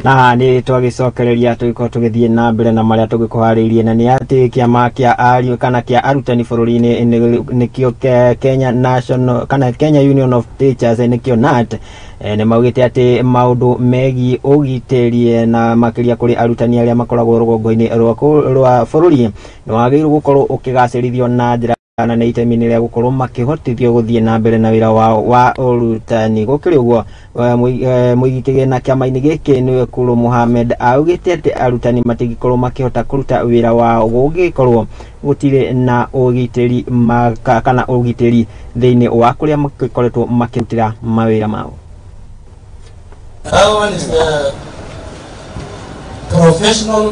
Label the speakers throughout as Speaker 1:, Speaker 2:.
Speaker 1: Na nĩ twagĩcokereria tũgĩkorwo tũgĩthiĩ na mbere na marĩa tũgĩkũharĩirie, na nĩ atĩ kĩama kĩa ariũ kana kĩa arutani bũrũri-inĩ nĩkĩo Kenya National kana Kenya Union of Teachers nĩkĩo KNUT, nĩ maugĩte atĩ maũndũ megiĩ ũgitĩri na makĩria kũrĩ arutani arĩa makoragwo rũgongo-inĩ rwa bũrũri nĩ wagĩrĩirwo gũkorwo ũkĩgacĩrithio na njĩra na nĩ itemi rĩa gũkorwo makĩhotithio gũthiĩ na mbere na wĩra wao wa ũrutani. Gũkĩrĩ ũguo, mũigi kĩgĩna kĩama-inĩ gĩkĩ nĩwe Kulu Mohamed augĩte atĩ arutani matingĩkorwo makĩhota kũruta wĩra wao gũngĩkorwo gũtirĩ na ũgitĩri kana ũgitĩri thĩinĩ wa kũrĩa makoretwo makĩrutĩra mawĩra mao.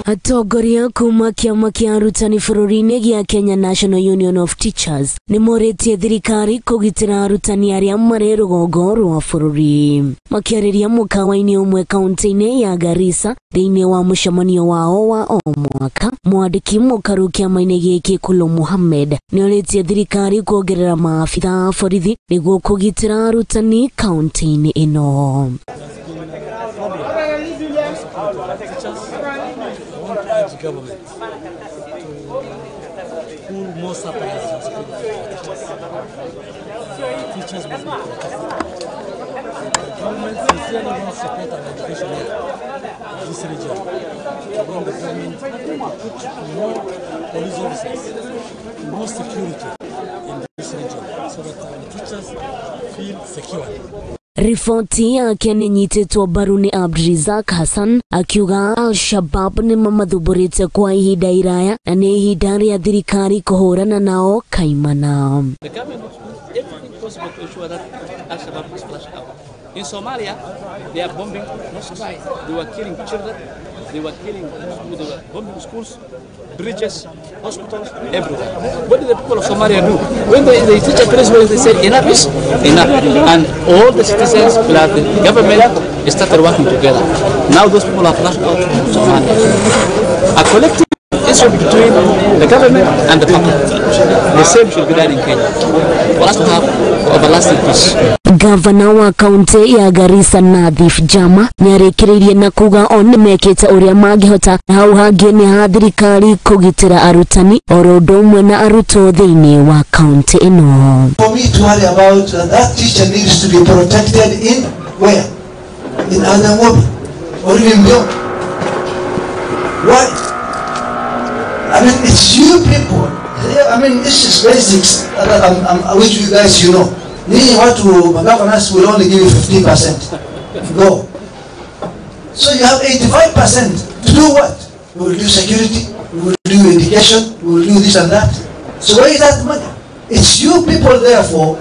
Speaker 2: Atongoria kuma kĩama kĩa arutani bũrũri-inĩ gĩa Kenya National Union of Teachers nĩ morĩtie thirikari kũgitĩra arutani arĩa marĩ rũgongo rwa bũrũri. Makĩarĩria mũkawa-inĩ ũmwe kaunti-inĩ ya Garissa thĩinĩ wa mũcemanio wao wa o mwaka, mwandĩki mũkaru kĩama-inĩ gĩkĩ Kulu Mohamed nĩ orĩtie thirikari kuongerera maabitha a borithi nĩguo kũgitĩra arutani kaunti-inĩ ĩno.
Speaker 3: Government to pull more supplies and support teachers. Teachers must be protected. The government sincerely wants to support our education here in this region. We want the government to put more police officers, more security in this region so that our teachers feel secure.
Speaker 2: Riboti yake nĩnyitĩtwo mbaru nĩ Abdirizak Hassan akiuga Al-Shabab nĩ mamathumbũrĩte kwa ihinda iraya na nĩ ihinda rĩa thirikari kũhũrana nao kaimana.
Speaker 4: The government do everything possible to ensure that Al-Shabaab is flushed out. In Somalia, they are bombing mosques, they were killing children, they were killing, they were bombing schools, bridges, hospitals, everywhere. What did the people of Somalia do? When they teach a place where they said enough is enough, and all the citizens plus the government started working together. Now those people are flushed out from Somalia. A collective issue between the government and the public. The same should be done in Kenya for us to have everlasting peace.
Speaker 2: Gavana wa kaunti ya Garissa Nadhif Jama nĩarĩkĩrĩirie na kuga o nĩmekĩte ũrĩa mangĩhota na hau hangĩ nĩ ha thirikari kũgitĩra arutani oro ũndũ ũmwe na arutwo thĩinĩ wa kaunti ĩno.
Speaker 5: For me to worry about that teacher needs to be protected in where? In Adangwobi or even beyond. Why? I mean, it's you people. I mean, this is basics that which you guys you know. Ninyi watu governors will only give you 15%. Go. So you have 85% to do what? We will do security, we will do education, we will do this and that. So where is that money? It's you people therefore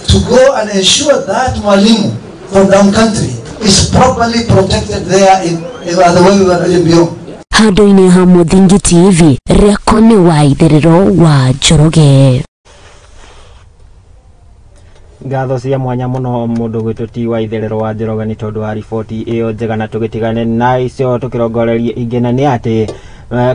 Speaker 5: to go and ensure that mwalimu from down country is properly protected there in the way we were beyond.
Speaker 2: Handũ-inĩ ha Mũthingi TV, Rekone wa Itherero wa Njoroge.
Speaker 1: Ngatho cia mwanya muno mundu gwitũ ti wa Itherero wa Njoroge nĩ tondũ wa riboti ĩyo njega, na tũgĩtigane na icio tũkĩrongorerie ingĩ, na nĩ atĩ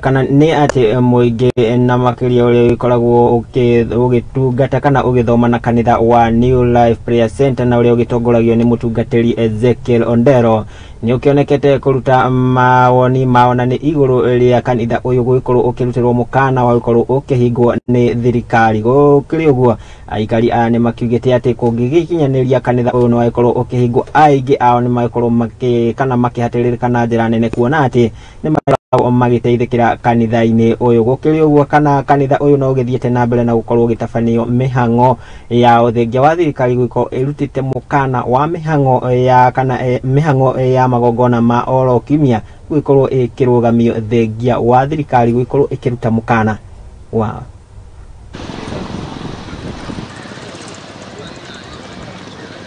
Speaker 1: kana nĩ atĩ mũingĩ na makĩria ũrĩa ũgĩkoragwo ũgĩtungata kana ũgĩthoma na kanitha wa New Life Prayer Center na ũrĩa ũgĩtongoragio nĩ mũtungatĩri Ezekiel Ondero nĩ ũkĩonekete kũruta mawoni mao na nĩ igũrũ rĩa kanitha ũyũ gũgĩkorwo ũkĩrutĩrwo mũkana wa gũkorwo ũkĩhingwo nĩ thirikari. Gũkĩrĩ ũguo, aikari aya nĩ makiugĩte atĩ kũngĩgĩkinyanĩria kanitha ũyũ nĩ wagĩkorwo ũkĩhingwo, aingĩ ao nĩ magĩkorwo kana makĩhatĩrĩrĩka na njĩra nene kuona atĩ nĩ magĩteithĩkĩra kanitha-inĩ ũyũ. Gũkĩrĩ ũguo, kana kanitha ũyũ no ũgĩthiĩte na mbere na gũkorwo ũgĩtabanio mĩhang'o ya ũthengia wa thirikari gũkorwo ĩrutĩte mũkana wa mĩhang'o ya kana mĩhang'o ya magongona ma oro kiumia gũgĩkorwo ĩkĩrũgamio thengia wa thirikari gũgĩkorwo ĩkĩruta mũkana wa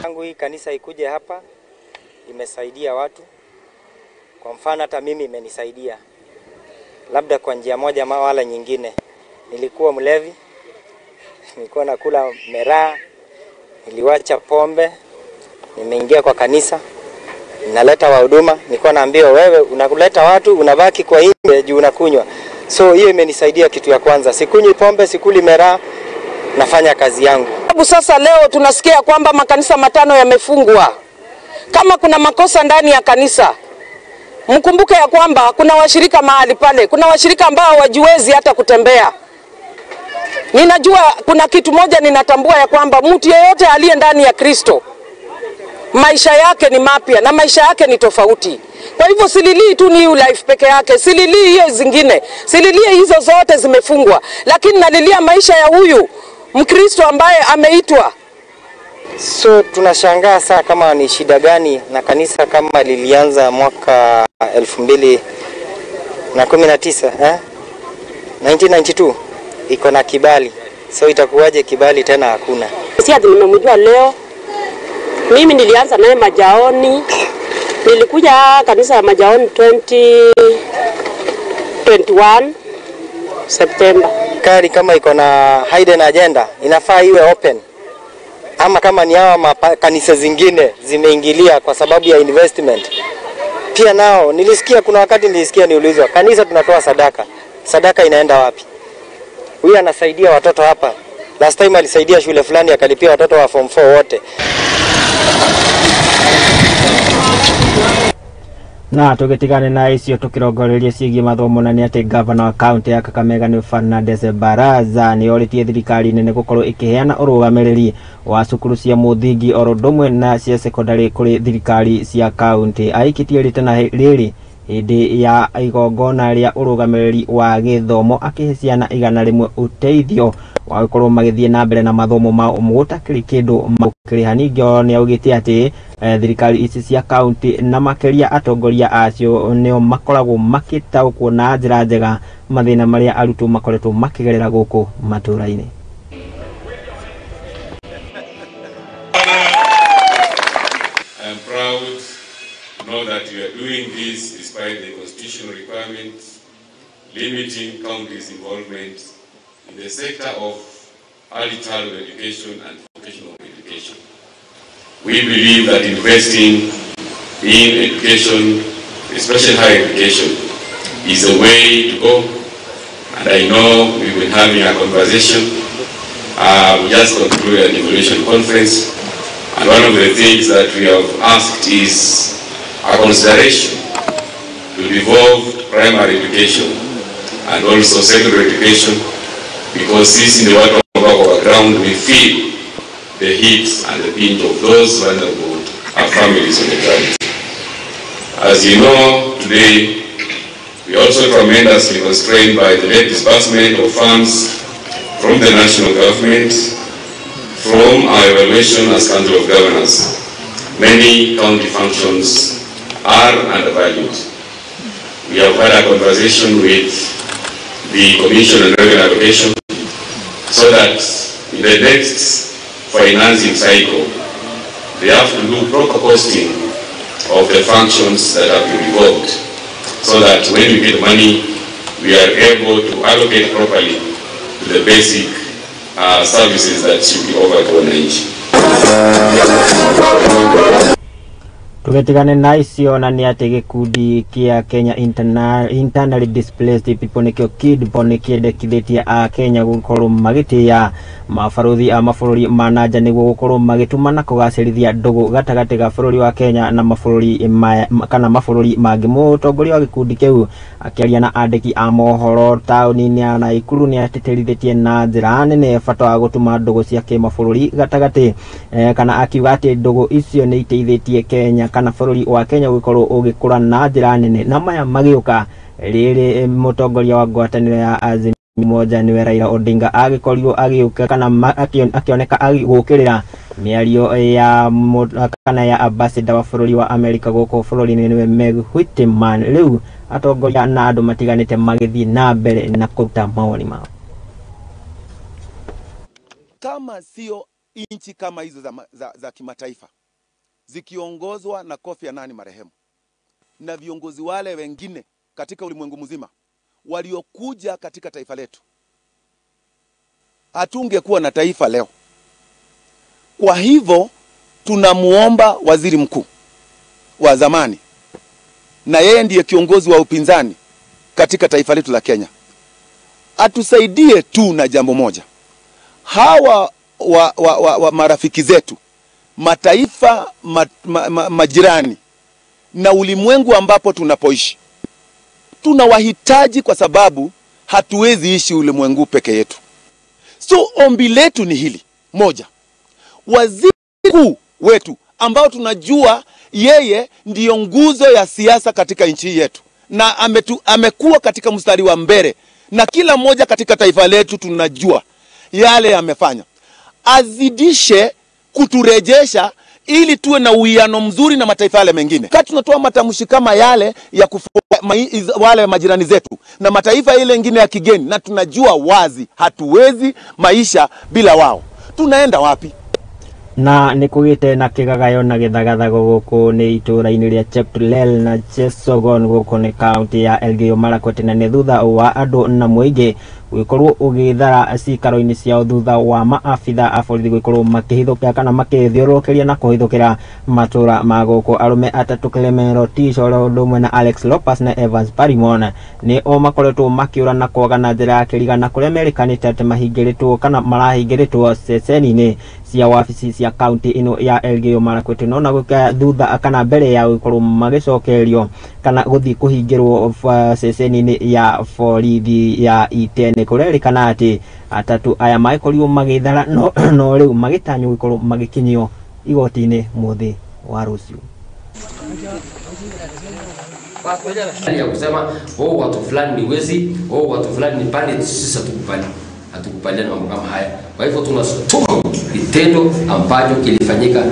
Speaker 6: tangu hii kanisa ikuje hapa imesaidia watu. Kwa mfano hata mimi imenisaidia, labda kwa njia moja ama wala nyingine. Nilikuwa mlevi, nilikuwa nakula miraa, niliwacha pombe, nimeingia kwa kanisa, naleta wahuduma, nilikuwa naambiwa wewe unakuleta watu unabaki kwa nje juu unakunywa. So hiyo imenisaidia kitu ya kwanza, sikunywi pombe, sikuli miraa, nafanya kazi yangu.
Speaker 7: Sasa leo tunasikia kwamba makanisa 5 yamefungwa. Kama kuna makosa ndani ya kanisa, Mkumbuke ya kwamba kuna washirika mahali pale, kuna washirika ambao hawajiwezi hata kutembea. Ninajua kuna kitu moja ninatambua ya kwamba mtu yeyote aliye ndani ya Kristo maisha yake ni mapya na maisha yake ni tofauti. Kwa hivyo sililii tu New Life peke yake, sililii hiyo zingine, sililii hizo zote zimefungwa, lakini nalilia maisha ya huyu Mkristo ambaye ameitwa.
Speaker 6: So tunashangaa saa kama ni shida gani na kanisa kama lilianza mwaka 2019 1992 iko na kibali. So itakuwaje kibali tena hakuna?
Speaker 8: Si ati nimemjua leo. Mimi nilianza naye Majaoni. Nilikuja kanisa ya Majaoni 2021 September.
Speaker 6: Kari kama iko na hidden agenda inafaa iwe open. Ama kama ni hawa kanisa zingine zimeingilia kwa sababu ya investment. Pia nao nilisikia, kuna wakati nilisikia niulizwa, kanisa tunatoa sadaka. Sadaka inaenda wapi? Huyu anasaidia watoto hapa. Last time alisaidia shule fulani akalipia watoto wa form 4 wote.
Speaker 1: Na tugitigane na icio tukirongoreria ciĩgiĩ mathomo na nĩ atĩ gavana wa kaunti ya Kakamega nĩ Fernandes Baraza nĩ orĩtie thirikari nene gũkorwo ĩkĩheana ũrũgamĩrĩri wa cukuru cia mũthingi oro ũndũ ũmwe na cia sekondari kũrĩ thirikari cia kaunti. Aikĩtie rĩtana rĩrĩ hĩndĩ ya igongona rĩa ũrũgamĩrĩri wa gĩthomo akĩhe ciana 100 ũteithio wa gũkorwo magĩthiĩ na mbere na mathomo mao gũtakĩrĩ kĩndũ makĩrĩha. Ningĩ nĩ augĩte atĩ thirikari ici cia kaunti na makĩria atongoria acio nĩo makoragwo makĩtaũkwo na njĩra njega mathĩna marĩa arutwo makoretwo makĩgerera gũkũ matũũra-inĩ.
Speaker 9: I am proud to know that we are doing this despite the constitutional requirement limiting counties' involvement in the sector of early childhood education and vocational education. We believe that investing in education, especially higher education, is the way to go. And I know we've been having a conversation. We just concluded an evaluation conference, and one of the things that we have asked is a consideration to devolve primary education and also secondary education, because since in the work of our ground we feel the heat and the pinch of those vulnerable families on the ground. As you know, today we are also tremendously constrained by the late disbursement of funds from the national government, from our evaluation as Council of Governors. Many county functions are undervalued. We have had a conversation with the Commission on Revenue Allocation so that in the next financing cycle, they have to do proper costing of the functions that have been devolved, so that when we get money, we are able to allocate properly to the basic services that should be offered to wananchi.
Speaker 1: Tugetigane na icio na nĩ atĩ gĩkundi kĩa Kenya Internally Displaced People nĩkĩo KIDPO nĩkĩendekithĩtie a Kenya gũkorwo magĩtĩĩa mabarũthi a mabũrũri ma nanja nĩguo gũkorwo magĩtũma na kũgacĩrithia ndũgũ gatagatĩ ga bũrũri wa Kenya na mabũrũri kana mabũrũri mangĩ. Mũtongoria wa gĩkundi kĩu akĩaria na andĩki a mohoro taũni-inĩ ya Naikuru nĩ atĩtĩrithĩtie na njĩra nene bata wa gũtũma ndũgũ cia kĩmabũrũri gatagatĩ kana akiuga atĩ ndũgũ icio nĩ iteithĩtie Kenya kana bũrũri wa Kenya gũkorwo ũgĩkũra na njĩra nene. Na maya magĩũka rĩrĩ mũtongoria wa ngwatanĩro ya Azimio moja niwe Raila Odinga agĩkorirwo agĩũka kana akĩoneka agĩũkĩrĩra mĩario ya kana ya ambassador wa bũrũri wa Amerika gũkũ bũrũri-inĩ niwe Meg Whitman. Rĩu atongoria na andũ matiganĩte magĩthiĩ na mbere na kũruta mawoni mao.
Speaker 10: Kama sio nchi kama hizo za kimataifa zikiongozwa na Kofi Annan marehemu na viongozi wale wengine katika ulimwengu mzima waliokuja katika taifa letu, hatungekuwa na taifa leo. Kwa hivyo tunamuomba waziri mkuu wa zamani, na yeye ndiye kiongozi wa upinzani katika taifa letu la Kenya, atusaidie tu na jambo moja. Hawa wa marafiki zetu, mataifa majirani na ulimwengu ambapo tunapoishi. Tunawahitaji kwa sababu hatuwezi ishi ulimwengu peke yetu. So ombi letu ni hili: moja, waziri mkuu wetu ambao tunajua yeye ndiyo nguzo ya siasa katika nchi yetu na amekuwa katika mstari wa mbele, na kila mmoja katika taifa letu tunajua yale amefanya, azidishe kuturejesha ili tuwe na uwiano mzuri na mataifa yale mengine. Kati tunatoa matamshi kama yale ya wale majirani zetu na mataifa ile mengine ya kigeni, na tunajua wazi hatuwezi maisha bila wao. Tunaenda wapi?
Speaker 1: Na nikugite na kigagayo na githagathago guku ni itura-ini ria Cheptulel na Chesogon guku ni kaunti ya Elgeyo Marakwet, na ni thutha wa andu na muingi gwikorwo ugithara cikaro-ini ciao thutha wa maabitha a borithi gwikorwo makihithukira kana makithiũrũrũkĩria na kũhithũkĩra matũra ma gũkũ. Arũme atatũ Clement Rotich oro ũndũ ũmwe na Alex Lopez na Evans Parimon nĩ o makoretwo makĩũra na kwaga na njĩra ya kĩriga, na kũrĩa merĩkanĩte atĩ mahingĩrĩtwo kana marahingĩrĩtwo ceceni-inĩ cia wabici cia kaunti ĩno ya Elgeyo Marakwet, no na gũka thutha kana mbere ya gũkorwo magĩcokerio kana gũthiĩ kũhingĩrwo ceceni-inĩ ya borithi ya Iten. Kũrerĩkana atĩ atatu aya magĩkorirwo magĩthara no rĩu magĩtanywo gũkorwo magĩkinyio igoti-inĩ mũthĩ wa rũciũ.
Speaker 11: Ya kusema oh, watu fulani ni wezi, oh, watu fulani ni bandits, sisi hatukubali. Hatukubaliani mambo kama haya. Kwa hivyo tunashutumu kitendo ambacho kilifanyika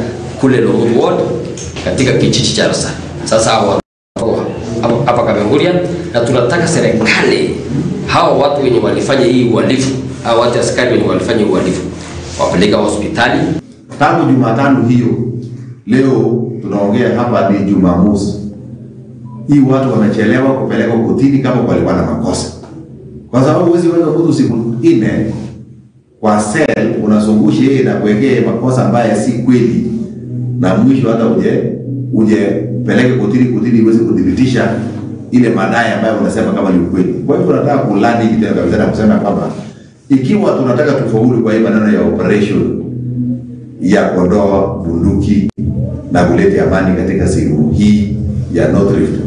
Speaker 11: kule Lomut Ward katika kijiji cha Rasa. Sasa hapa Kapenguria, na tunataka serikali hao watu wenye walifanya hii uhalifu, hao watu askari wenye walifanya uhalifu wapeleka hospitali.
Speaker 12: Tangu Jumatano hiyo, leo tunaongea hapa ni Jumamosi, hii watu wamechelewa kupelekwa kotini kama walikuwa na makosa. Kwa sababu huwezi weka mtu siku 4 kwa sel unazungusha yeye na kuwekea makosa ambaye si kweli, na mwisho hata uje peleke kotini, kotini iweze kudhibitisha ile madai ambayo unasema kama ni ukweli. Kwa hivyo tunataka kulani hili tena kabisa na kusema kwamba ikiwa tunataka tufaulu kwa hii maneno ya operation ya kuondoa bunduki na kuleta amani katika sehemu hii ya North Rift,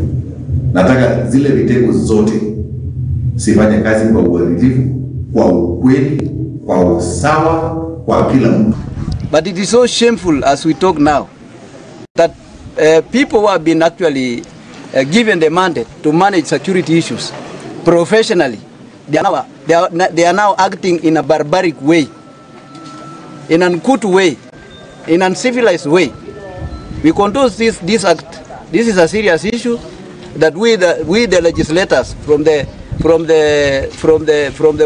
Speaker 12: nataka zile vitengo zote sifanye kazi kwa uadilifu, kwa ukweli, kwa usawa, kwa kila mtu.
Speaker 13: But it is so shameful as we talk now that people who have been actually given the mandate to manage security issues professionally, they are now acting in a barbaric way, in an uncouth way, in an uncivilized way. We condone this act. This is a serious issue that we the legislators from the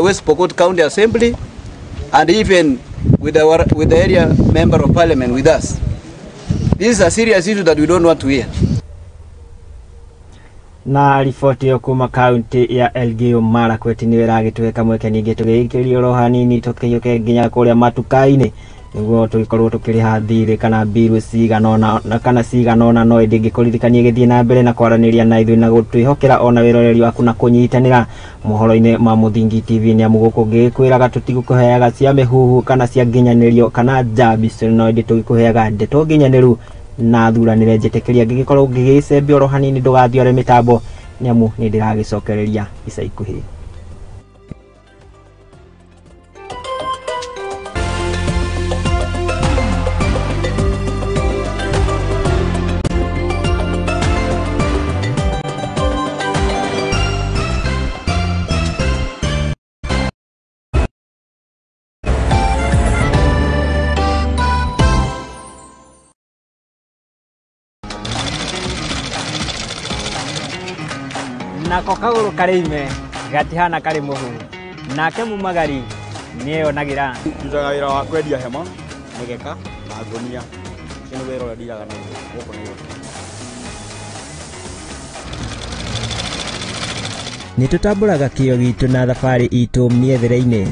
Speaker 13: West Pokot County Assembly, and even with the area member of parliament with us. This is a serious issue that we don't want to hear.
Speaker 1: Na riboti ĩyo kuma kaunti ya Elgeyo Marakwet nĩ ĩragĩtũhe mweke ningĩ tũgĩikĩrio oro hanini tũkĩiyũke nginya kũrĩa matuka-inĩ nĩguo tũgĩkorwo tũkĩrĩha thirĩ kana mbiru cigana ũna no ĩndĩ ngĩkũririkania gĩthiĩ na mbere na kwaranĩria na ithuĩ na gũtwĩhokera ona wĩroreri waku na kũnyitanĩra mohoro-inĩ ma Mũthingi TV, nĩ amu gũkũ ngĩkwĩraga tũtigũkũheaga cia mĩhuhu kana cia nginyanĩrio kana njambi, no ĩndĩ tũgĩkũheaga ndeto nginyanĩru na thuranĩre. Njĩtĩkĩria ngĩgĩkorwo ngĩgĩcembia oro hanini ndũgathiore mĩtambo nĩ amu nĩ ndĩragĩcokereria ica ikuhĩ. Nako kagũrũ karĩ ime gatihana karĩ mũhu, nake mumagari nĩeyonagĩra.
Speaker 14: Ndutaga wĩra wa kwendia hema, mĩgeka na ngũnia. Ũcio nĩ wĩra ũrĩa ndiraga naguo gũkũ Nairobi.
Speaker 1: Nĩ tũtambũraga kĩo gitũ na thabarĩ itũ mĩethere-inĩ.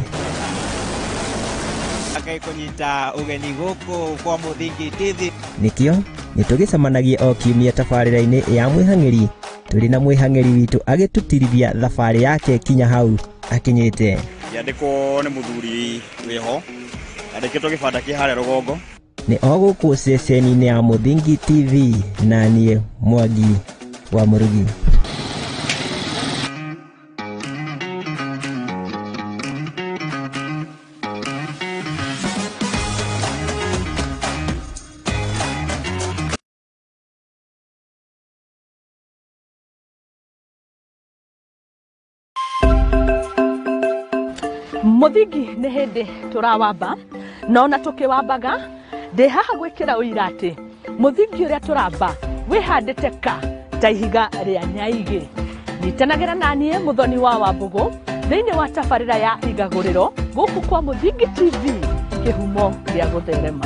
Speaker 15: Kũnyita ũgeni gũkũ kwa Mũthingi TV.
Speaker 1: Nĩkĩo nĩtũgĩcemanagia o kiumia tabarĩra-inĩ ya mwĩhang'ĩri tũrĩ na mwĩhang'ĩri witũ agĩtũtirithia thabarĩ yake kinya hau akinyĩte.
Speaker 14: Yandĩkwo nĩ mũthuri wĩho, yandĩkĩtwo gĩbanda kĩ harĩa rũgongo.
Speaker 1: Nĩ o gũkũ ceceni-inĩ ya Mũthingi TV na niĩ Mwangi wa Mũrugi.
Speaker 16: Mũthingi nĩ hĩndĩ tũrawamba no na tũkĩwambaga ndĩ haha gwĩkĩra ũira atĩ mũthingi ũrĩa tũramba wĩhandĩte ka ta ihiga rĩa nyaigĩ. Nyitanagĩra na niĩ Mũthoni wa Wambũgũ thĩinĩ wa tabarĩra ya Igagũrĩro gũkũ kwa Mũthingi TV, kĩhumo gĩa gũtherema.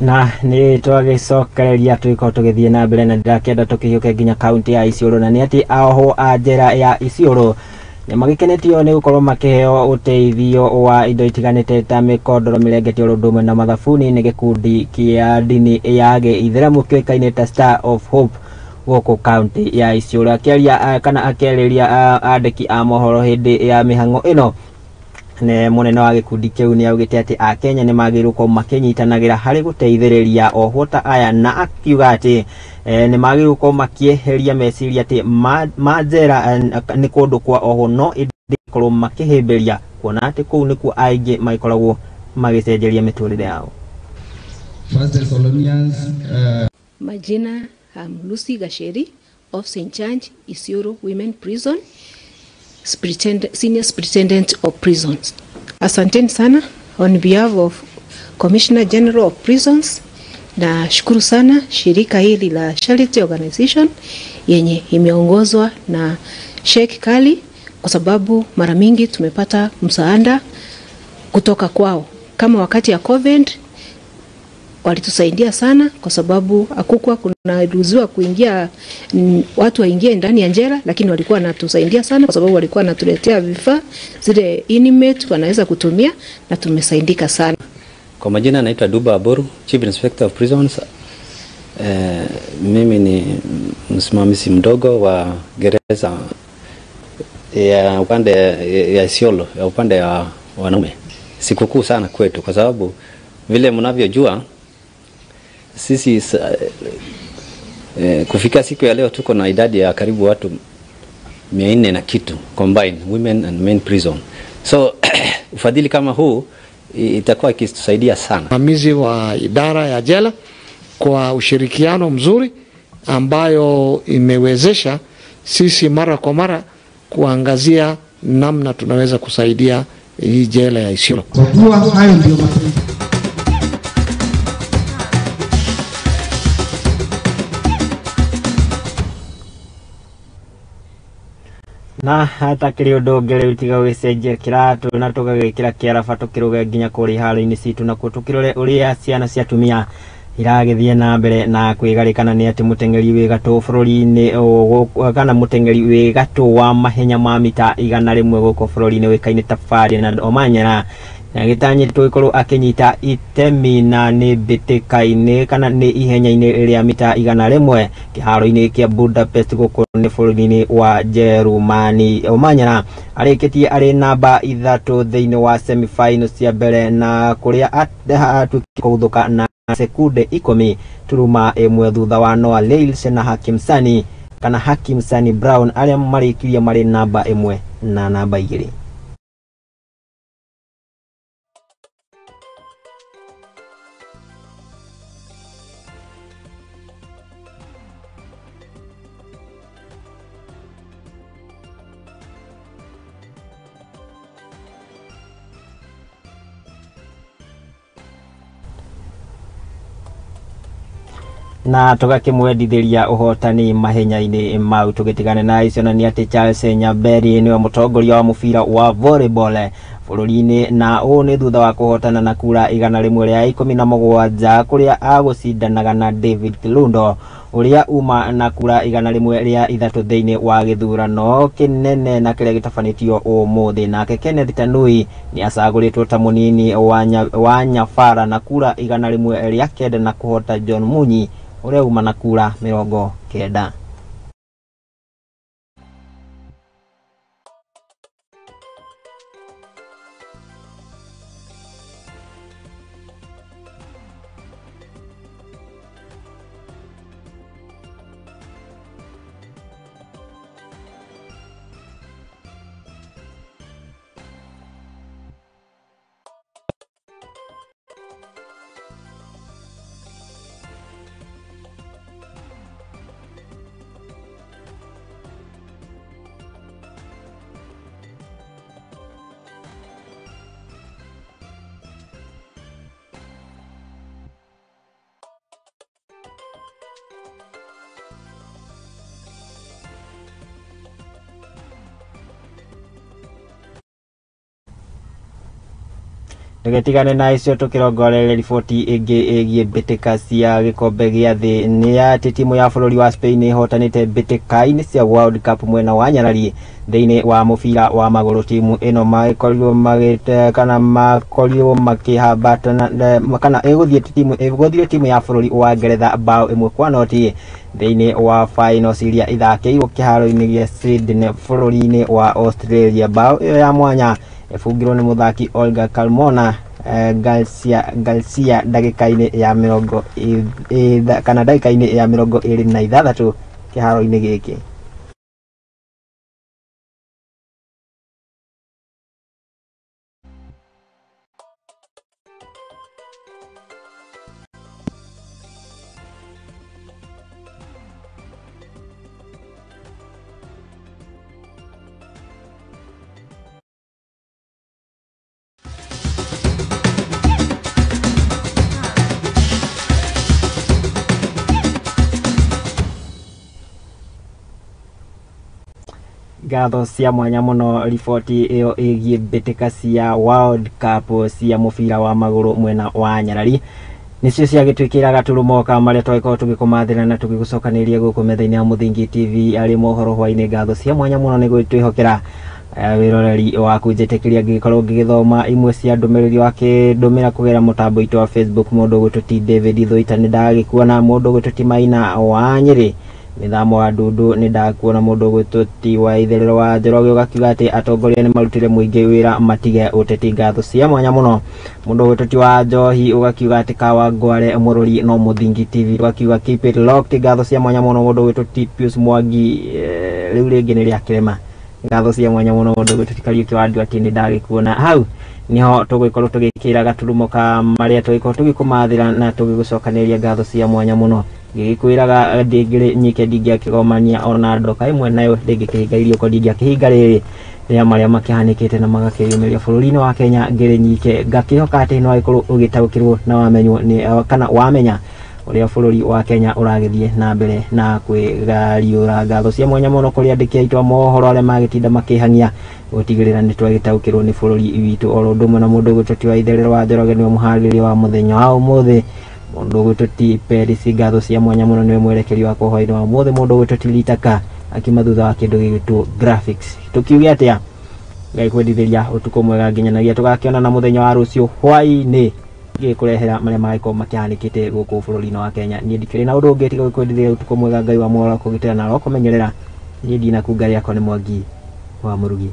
Speaker 1: Na nĩ twagĩcokereria tũgĩkorwo tũgĩthiĩ na mbere na ndĩrakĩenda tũkĩhiũke nginya kaunti ya Isiolo, na nĩ atĩ ohwo a njera ya Isiolo nĩ magĩkenetio nĩ gũkorwo makĩheo ũteithio wa indo itiganĩte ta mĩkondoro, mĩrengeti oro ũndũ ũmwe na mathabuni nĩ gĩkundi kĩa ndini ya gĩithĩramu kĩũĩkaine ta Star of Hope gũkũ kaunti ya Isiolo. Akĩaria kana akĩarĩria andĩki a mohoro hĩndĩ ya mĩhang'o ĩno, ne munene wa gĩkundi kĩu nĩ augĩte atĩ akenya nĩ magĩrĩirwo gũkorwo makĩnyitanagĩra harĩ gũteithĩrĩria ohwo ta aya, na akiuga atĩ nĩ magĩrĩirwo gũkorwo makĩeheria meciria atĩ manjera nĩ kũndũ kwa ohwo, no ĩndĩ korwo makĩhĩmbĩria kuona atĩ kũu nĩkuo aingĩ magĩkoragwo magĩcenjeria mĩtũrĩre yao.
Speaker 17: First Thessalonians,
Speaker 18: Majina, I'm Lucy Gasheri, officer in charge, Isiolo Women Prison, Senior Superintendent of Prisons. Asanteni sana on behalf of Commissioner General of Prisons. Na shukuru sana shirika hili la Charity Organization yenye imeongozwa na Sheikh Kali, kwa sababu mara mingi tumepata msaada kutoka kwao. Kama wakati ya COVID walitusaidia sana, kwa sababu hakukuwa kunaruhusiwa kuingia watu waingie ndani ya njera, lakini walikuwa wanatusaidia sana kwa sababu walikuwa wanatuletea vifaa zile inmate wanaweza kutumia, na tumesaidika sana.
Speaker 19: Kwa majina naitwa Duba Aboru, Chief Inspector of Prisons. Mimi ni msimamizi mdogo wa gereza ya upande ya Isiolo, ya upande wa wanaume. Sikukuu sana kwetu kwa sababu vile mnavyojua sisi kufika siku ya leo tuko na idadi ya karibu watu 400 na kitu combined women and men prison. So ufadhili kama huu itakuwa ikitusaidia sana.
Speaker 20: Msimamizi wa idara ya jela kwa ushirikiano mzuri ambayo imewezesha sisi mara kwa mara kuangazia namna tunaweza kusaidia hii jela ya Isiolo.
Speaker 17: Kwa kuwa hayo ndio matunda.
Speaker 1: Na hatakĩrĩ ũndũ ũngĩ rĩu tiga gũgĩcenjia kĩratũ na tũgagĩkĩra kĩaraba tũkĩrũge nginya kũrĩa iharo-inĩ citũ, nakuo tũkĩrore ũrĩa ciana cia atumia iragĩthiĩ na mbere na kwĩgarĩkana. Nĩ atĩ mũteng'eri wĩ gatũ bũrũri-inĩ kana mũteng'eri wĩ gatũ wa mahenya ma mita 100 gũkũ bũrũri-inĩ ũĩkaine ta Ferdinand Omanyala agĩtanyĩtwo gũkorwo akĩnyita itemi na nĩ mbĩtĩka-inĩ kana nĩ ihenya-inĩ rĩa mita 100 kĩharo-inĩ kĩa Budapest gũkũ nĩ bũrũri-inĩ wa Jerumani. Omanyala arĩkĩtie arĩ namba 3 thĩinĩ wa semi-final cia mbere, na kũrĩa atuĩkĩte kũguthũka na sekunde 10.1 thutha wa Noah Lyles na Hakim Sani kana Hakim Sani Brown arĩa marĩkirie marĩ namba 1 na namba 2. Na tũgakĩmwendithĩria ũhotani mahenya-inĩ mau. Tũgĩtigane na icio, na nĩ atĩ Charles Nyaberi nĩwe mũtongoria wa mũbira wa volleyball bũrũri-inĩ, na ũũ nĩ thutha wa kũhotana na kura 117 kũrĩa agũcindanaga na David Kilundo ũrĩa uma na kura 103 thĩinĩ wa gĩthurano kĩnene na kĩrĩa gĩtabanĩtio ũmũthĩ. Nake Kenneth Tanui nĩ acagũrĩtwo ta mũnini wa Nyabara na kura 109 na kũhota John Munyi ũrĩa uma na kura 90. Tũgĩtigane na icio tũkĩrongoreria riboti ĩngĩ ĩgiĩ mbĩtĩka cia gĩkombe gĩa thĩ nĩ atĩ timu ya bũrũri wa Spain ĩhotanĩte mbĩtĩka-inĩ cia World Cup mwena wa Nyarari thĩinĩ wa mũbira wa magũrũ. Timu ĩno makorirwo magĩte kana makorirwo makĩhambatana kana ĩgũthire timu ya bũrũri wa Ngeretha bao 1-0 thĩinĩ wa finals iria ithakĩirwo kĩharo-inĩ gĩa Sydney bũrũri-inĩ wa Australia. Bao ĩyo ya mwanya ĩbungirwo nĩ mũthaki Olga Carmona Garcia ndagĩka-inĩ ya ndagĩka-inĩ ya 26 kĩharo-inĩ gĩkĩ. Ngatho cia mwanya mũno riboti ĩyo ĩgiĩ mbĩtĩka cia World Cup cia mũbira wa magũrũ mwena wa Nyarari nĩcio ciagĩtwĩkĩra gaturumo ka marĩa twagĩkorwo tũgĩkũmathĩra na tũgĩgũcokanĩria gũkũ metha-inĩ ya Mũthingi TV arĩ mohoro hwainĩ. Ngatho cia mwanya mũno nĩ gwĩtwĩhokera wĩroreri waku. Njĩtĩkĩria ngĩgĩkorwo ngĩgĩthoma imwe cia ndũmĩrĩri wakĩndũmĩra kũgerera mũtambo witũ wa Facebook. Mũndũ ũgwĩtwo ti David Thuita nĩ ndagĩkuona, mũndũ ũgwĩtwo ti Maina wa Nyĩrĩ mĩthamo wa ndundu nĩ ndakuona, mũndũ ũgwĩtwo ti wa itherero wa Njoroge ũgakiuga atĩ atongoria nĩ marutire mũingĩ wĩra matige ũteti. Ngatho cia mwanya mũno. Mũndũ ũgwĩtwo ti wa Njohi ũgakiuga atĩ Kawa Ngware mũrũri no Mũthingi TV ũgakiuga keep it locked. Ngatho cia mwanya mũno. Mũndũ ũgwĩtwo ti Pius Mwangi rĩu rĩngĩ nĩ rĩa kĩrema. Ngatho cia mwanya mũno. Mũndũ ũgwĩtwo ti Kariũki wa Nduati nĩ ndagĩkuona. Hau niho tũgũgĩkorwo tũgĩkĩra gaturumo ka marĩa tũgĩkorwo tũgĩkũmathĩra na tũgĩgũcokanĩria. Ngatho cia mwanya mũno. Ngĩgĩkwĩraga ndĩngĩrĩ nyike ndingĩakĩgomania ona ndoka ĩmwe nayo ndĩngĩkĩhinga iriũko ndingĩakĩhinga rĩrĩ rĩa marĩa makĩhanĩkĩte na magakĩyumĩria bũrũri-inĩ wa Kenya ngĩrĩ nyike. Ngakĩhoka atĩ no agĩkorwo ũgĩtaũkĩrwo na wamenywo nĩ kana wamenya ũrĩa bũrũri wa Kenya ũragĩthiĩ na mbere na kwĩgariũra. Ngatho cia mwanya mũno kũrĩ andĩki aitũ a mohoro arĩa magĩtinda makĩhang'ia gũtigĩrĩra nĩ twagĩtaũkĩrwo nĩ bũrũri witũ. Oro ũndũ ũmwe na mũndũ ũgwĩtwo ti wa itherero wa Njoroge nĩwe mũharĩrĩria wa mũthenya wa ũmũthĩ. Mũndũ ũgwĩtwo ti Peris, ngatho cia mwanya mũno nĩwe mwerekeri wakwa hwainĩ wa ũmũthĩ. Mũndũ ũgwĩtwo ti Litaka akiuma thutha wa kĩndũ gĩgwĩtwo graphics. Tũkiuge atĩa? Ngai kwendithĩria ũtukũ mwega nginyanagia tũgakĩonana mũthenya wa rũciũ hwainĩ ngĩkũrehera marĩa magĩkorwo makĩhanĩkĩte gũkũ bũrũri-inĩ wa Kenya. Niĩ ndikĩrĩ na ũndũ ũngĩ tiga gũkwendithĩria ũtukũ mwega. Ngai wa muoyo akũgitĩra na arokũmenyerera. Niĩ ndinakunga rĩakwa nĩ Mwangi wa Mũrugi.